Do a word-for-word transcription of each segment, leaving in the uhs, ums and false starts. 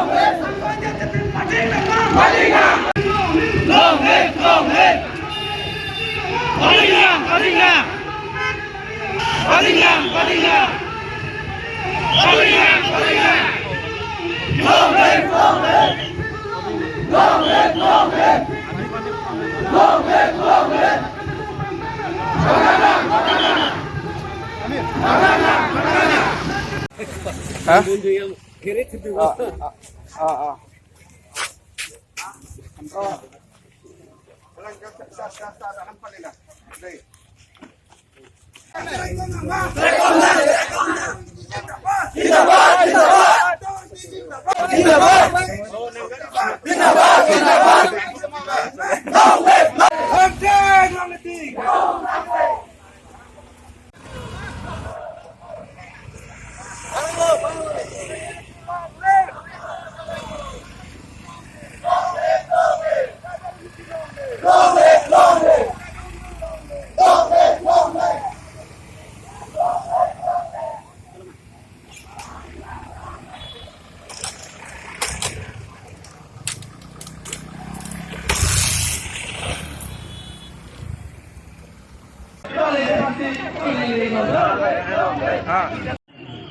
Long live! Long live! Long live! Padingang! Padingang! Padingang! Padingang! Padingang! Padingang! Long live! Long live! Long live! Long live! Long live! Long live! Padingang! Padingang! Padingang! Hah? Ah, ah, ah, ah.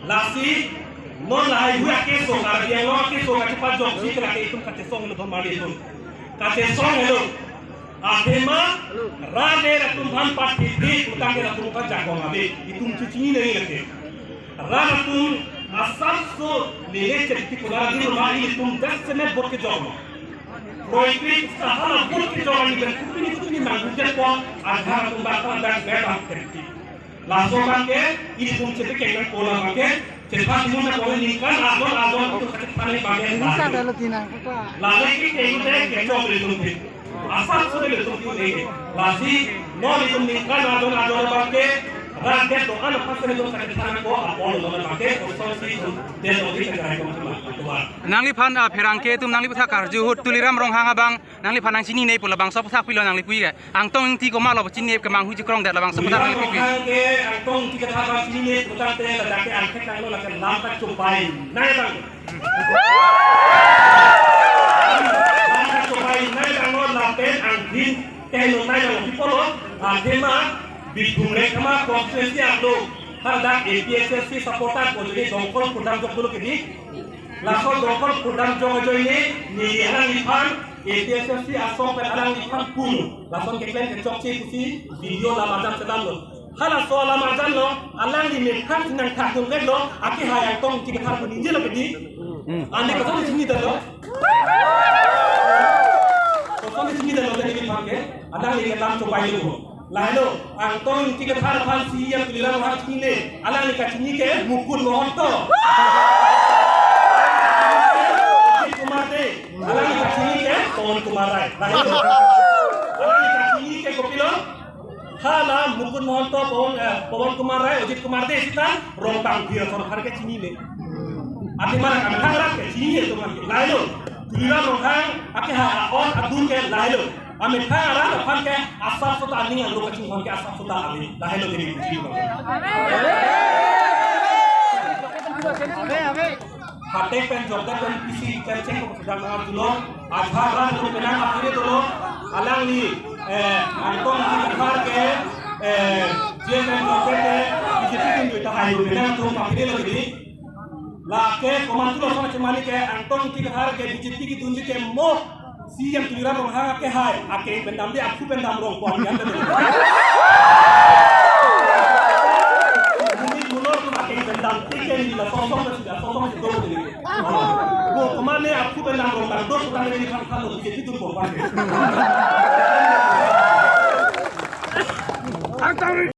Lasi non lahai hui akeso, Karbi Anglong akeso kachepajokji ke lake itum kachesong lo, don mari itum kachesong lo. Athema rat-er atum aphan pathipik putangte latum kajakong ave, itum chechini nangji lake. Rat atum asapso lele chepti kular di rumah itum jasemet vote kejok lo. Kroikre sahana vote kejok ani ben kupini kupini manghuja po, Aadhaar atum bakal dak betam chepti. Laso abangke itum chepekeng nangpo, labangke chethan mun nangpo, ningkan ajon ajon itum kachethan abangke. Ini sa dalo tina, kata. Lale ke ke itum ke kejok itum ke. Asapso itum ke. Lasi non itum ningkan ajon ajon abangke rat-er do-an aphan itum kachethan nangpo, apor lo abangke kosonsi itum den odi kachethan nangpo. Nangliphan, ah, pherangke atum nangliphan karju ahut Tuliram Ronghang abang nangliphan nangchinine pu labangso aphuthak pilo nangli pu ke. Angtong Ingti komatlo chinine kemanghu chikrong det labangso aphuthak nangli pu. Tuliram Ronghang ke Angtong Ingti kethar abang chinine putangte ladak ke angthek nanglo, lake lam kachopai nai abang. Lam kachopai nai abang lo, lapen angdin keheno nai abang lo, pi apotlo, athema Bikung Rengkhama constituency arlo hadak A P H L C supporter pu ajoine Dongkol Kurdamjok dolo kedi. Laso Dongkol Kurdamjok ajoine neli alangliphan A P H L C asong pen alangliphan punu. Lason keklem kechokche pusi video lam arjan selam lo. Halaso alam arjan lo, alangli methang si nangthakdun vek lo, akehai Angtong Ingti kethar pu ningjelo kedi. Hmm. Ane kosonsi chinidetlo? Kosonsi chinidetlo tadi neliphan ke? Alangli ke lam chopai lo. Lahelo, Angtong Ingti kethar aphan si ya Tuliram Ronghang chinine, alangli kachini ke Mukut Mahanta, Ajit Kumar Dey, alangli kachini ke Pawan Kumar Rai. Lahelo, alangli kachini ke kopilo? Hala Mukut Mahanta, Pawan, eh, Pawan Kumar Rai, Ajit Kumar Dey sita Rongtang Phir ason aphan ke chinine. Ati mana kami thang rat ke chini itu kan lahelo. Tuliram Ronghang ake ha on adun ke lahelo. Kami thang rat aphan ke asap sota aning alo kachinghon ke asap sota aning lahelo dei. Hatek pen jokdet pen pisi pen ceng ko sedang nang tulo. Ajha ran ko penang apire tulo. Alangli eh Angtong Ingti Kathar ke eh je pen jokdet ke B J P dun juta hai penang atum apire lo dei. Lake komantu lo sama cemani ke Angtong Ingti Kathar ke B J P kedunji ke mo C E M Tuliram Ronghang ake hai ake pen damde aphu pen dam rong kuan yan. Bumi munor tu ake pen dam tiken di la sosong na sida sosong si dong ni. Bo kemane aphu pen dam rong dam dong kutang ni khang khang lo B J P dun bom.